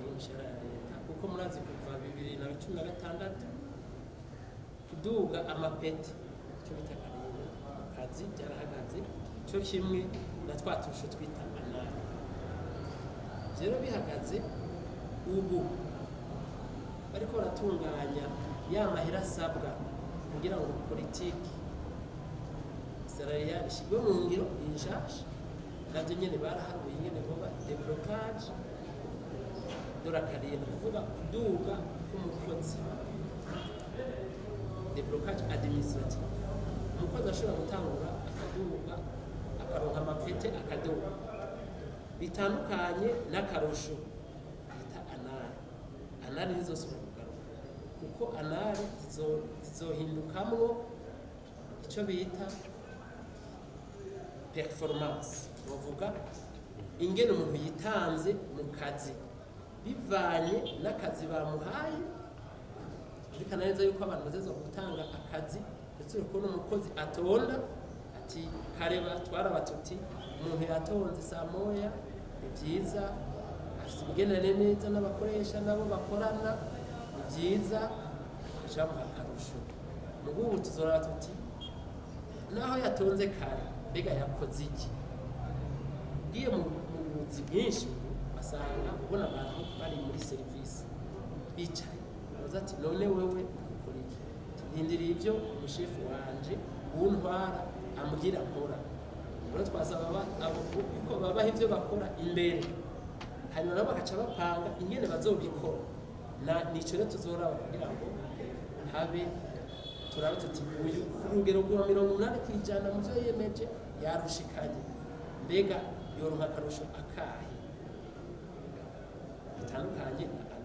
n'imishahara ya leta, kuko murazi kuva 2016 kuduga amapeti, icyo bita carrière mu kazi, byarahagaze, cyo kimwe na twa turusho twita anari. Rero bihagaze, ubu bariko baratunganya ya mahera asabwa kugira ngo politique salariale ishyirwe mu ngiro inshasha. Navyo nyene baraharuye ingene hoba déblocage de la carrière, ni ukuvuga kuduga k'umukozi, déblocage administratif. Umukozi ashobora gutangura akaduga, akaronka amapete, akaduga, bitandukanye n'akarusho bita anari. Anari ntizosubira kugaruka, kuko anari zizohindukamwo icyo bita performance, bavuga ingene umuntu yitanze mu kazi bivanye n'akazi bamuhaye. Birikana neza yuko abantu bazeza gutanga akazi, ndetse uri kubona umukozi atonda ati kareba twaraba tuti umuntu yatonze saa 1, ni byiza, afite imigenderanire neza n'abakoresha nabo bakorana, ni byiza, bamuha akarusho. Mugu ubu tuzoraba tuti naho yatonze kare, mbega yakoze iki? Ugiye mu buzi bwinshi ubu basanga ubona abantu bari muri serivisi bicaye, baza ati: "None wewe ukora iki?" Ati: "Ndindiriye ibyo umushefu wanje untwara ambwira nkora." Rero twasaba abo yuko babaha ibyo bakora imbere, hanyuma nabo bagaca bapanga ingene bazobikora. Na nico rero tuzoraba kugira ngo habe turabe tuti uyu ku rugero rwa 80% mu byo yiyemeje yarushikanye, mbega yoronka akarusho akahe, bitandukanye na